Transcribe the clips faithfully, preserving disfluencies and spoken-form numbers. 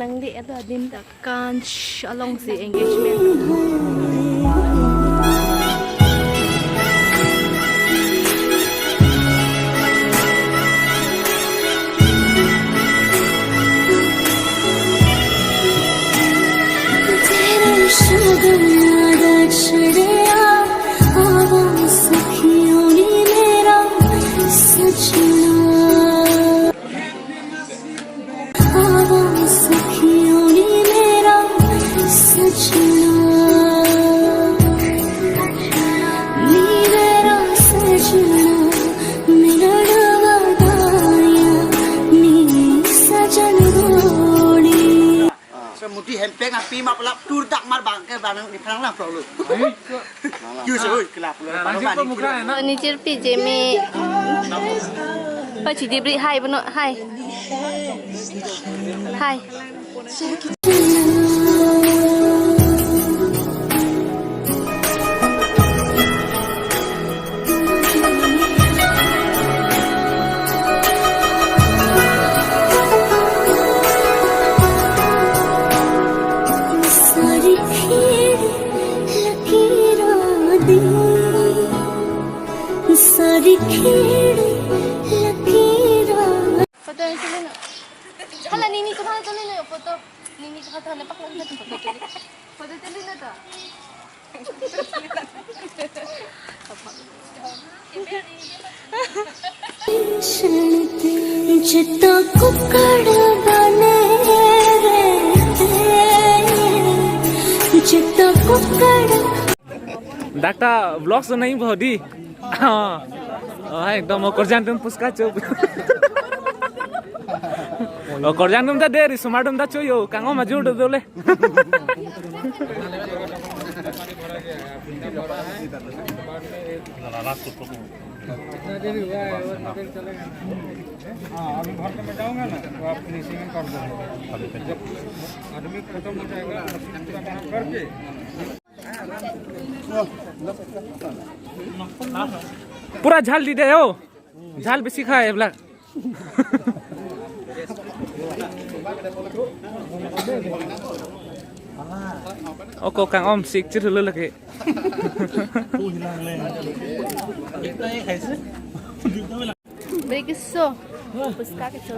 Nangli elo adim ta. Kanch alongsi engagement. So, muti hempeng api ma pelap tur dak mar bang ke bang di pherang lang prolo. Yu se, oi, kelap lo. Nijir pi jeme. Pachidibri, hai, bono, hai. Hai. Photo tulo na. Hala nini kemang tulo na photo. Nini kemang tulo na photo tulo. Photo tulo na to. Dakta vlogs to nahi bhodi. Oh, hai, ekdom okorjang atum puska cho. Okorjang atum ta deri, osomar atum ta cho yo, kangom ajur do dole. Pura jhal di de yo. Jhal besi khai eblak. Oko kangom sik chir hulu lagi. Beri keso. Puska keso.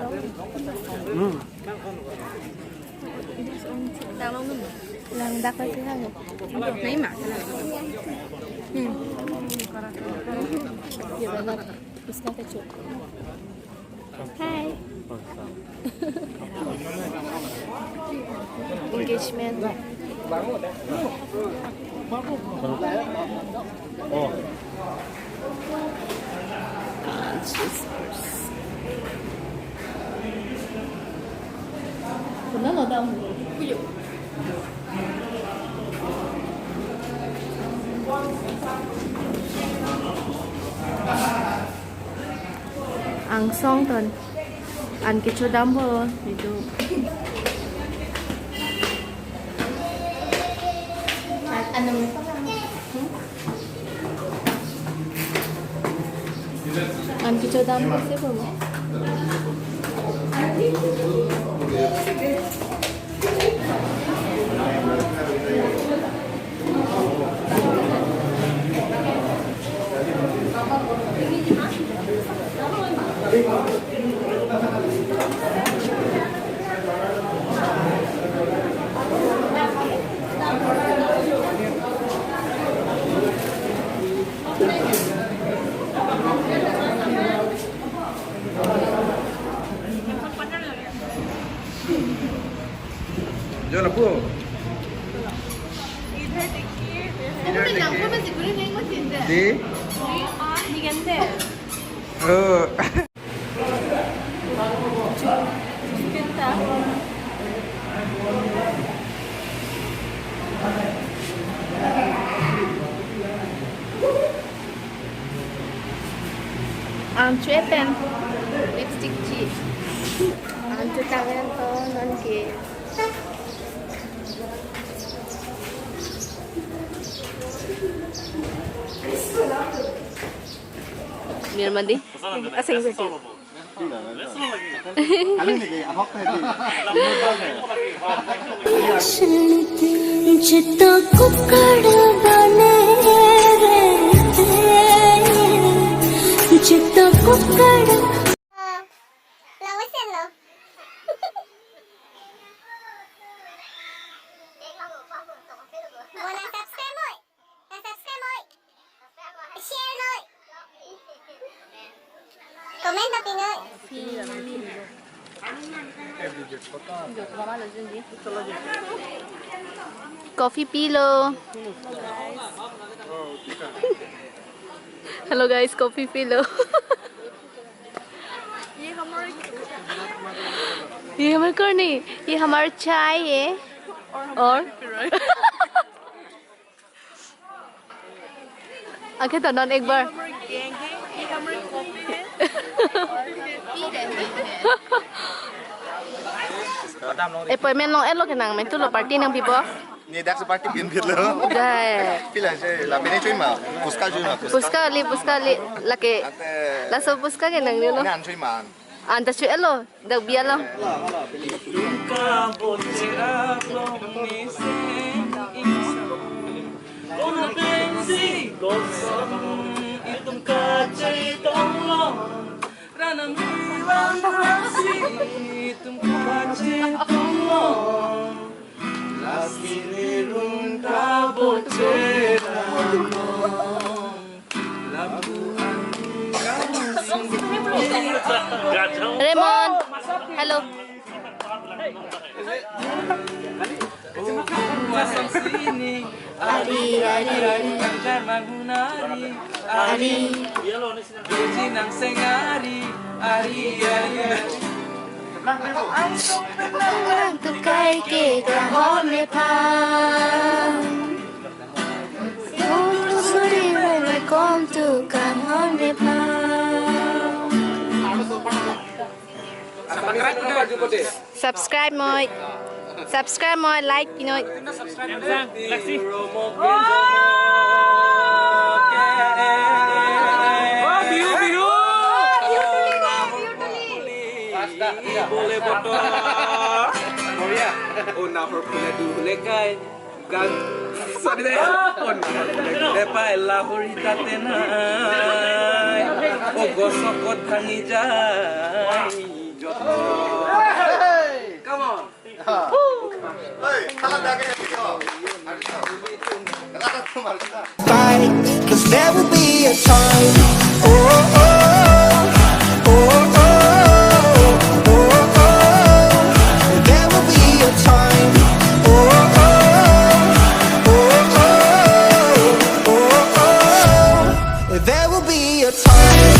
Langdak lagi ha. Nai ma. Hmm. Ya, benar. Puska keso. Hai. Engagement. Oh. Kuna lo dam. Kuyo. Angsong ton. An kecho dampo, itu. An kecho dampo si po. Jo lapu. इधर देखिए, इधर देखिए। Di? Oh. An chuepen lipstick chi. An chu tangan to non ke. Nirmadi. Asing betul. Jitto kukkad bane rehte, jitto kukkad. Share noi. Comment na pinoi. Coffee pilo. Hello guys, coffee pilo. ये हमारे कौन है? ये हमारा चाय है। और? आके तो नॉन एक बार। ये हमारी कॉफी है। Appointment long-etlo ke nang, mentu lo party nangpipo. Ni dak si party pinpitlo. Dai. Pila si, lapen chui ma. Puska chui ma. Puska li, puska li, lake. Laso puska ke nang ni lo. Nan chui ma. Anta chui-etlo, dak bialo. Raymond, hello. Ari, ari, ari. Ari. Ang tukai ke kahon nephan. Welcome to kahon nephan. Subscribe moi. Subscribe moi, like pinoi. Bole botor. Oh, na hor pula du le kai. Gan. Sorry deh. Oh, na hor pula du le pai lahori tate nai. Oh, gosok kot thangi jai. Come on. Fight, 'cause there will be a time. Oh, oh, oh, oh, oh, oh. There will be a time. Oh, oh, oh, oh, oh, oh. There will be a time.